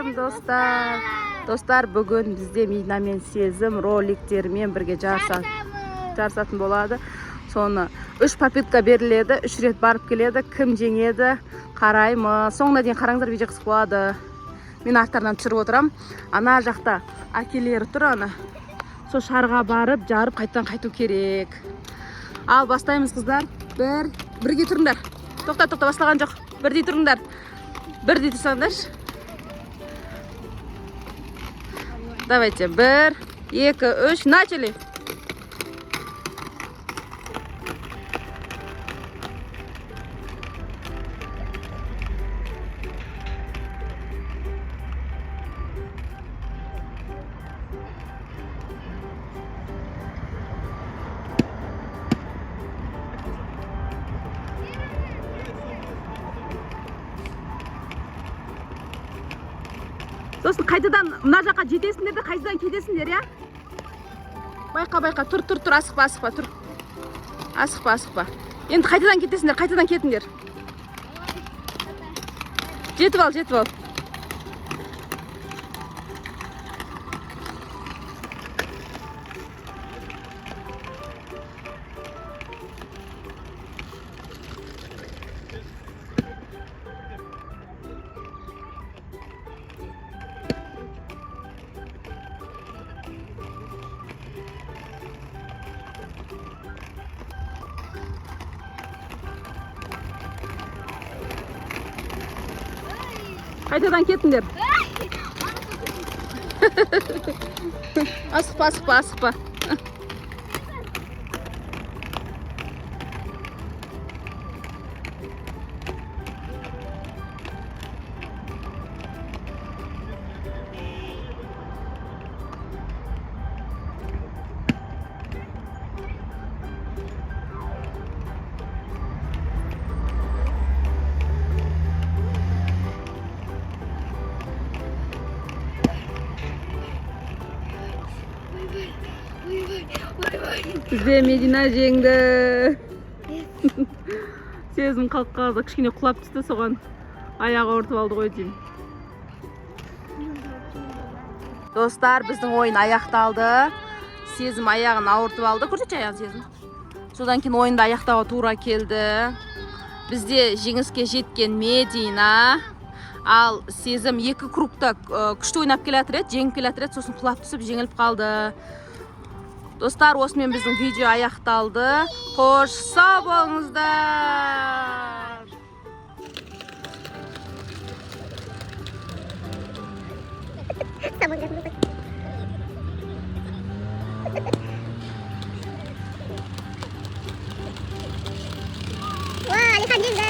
Достар, достар, бүгін бізде Медина мен Сезім роликтермен бірге жарысатын болады. Соны үш попытка беріледі, үш рет барып келеді, кім жеңеді қараймыз. Соңына дейін қараңыздар, видео қызық болады. Мен арттарынан түсіріп отырамын. Ана жақта әкелері тұр, ана сол шарға барып жарып қайтадан қайту керек. Ал бастаймыз, қыздар. Бір бірге тұрыңдар. Тоқта, тоқта, басталған жоқ. Бірдей тұрыңдар, бірдей тұрсаңдаршы. Давайте, бір, екі, үш, начали. Сосын қайтадан мына жаққа жетесіңдер де, қайтадан кетесіңдер, иә? Байқа, байқа, тұр, тұр, тұр, асықпа, асықпа, тұр. Асықпа, асықпа. Енді қайтадан кетесіңдер, қайтадан кетіңдер. Жетіп ал, жетіп ал. Қайтадан кетіңдер. Асықпа, асықпа, асықпа. Бізде Медина жеңді. Сезім қалып қалды, кішкене құлап түсті, соған аяғы ауыртып алды ғой деймін. Достар, біздің ойын аяқталды. Сезім аяғын ауыртып алды. Көрсетші аяғын, Сезім. Содан кейін ойынды аяқтауға тура келді. Бізде жеңіске жеткен Медина. Ал Сезім екі кругта күшті ойнап келе жатыр еді, жеңіп келе жатыр еді, сосын құлап түсіп жеңіліп қалды. Достар, осымен біздің видео аяқталды. Қош, сау болыңыздар. Wah, Alihan juga.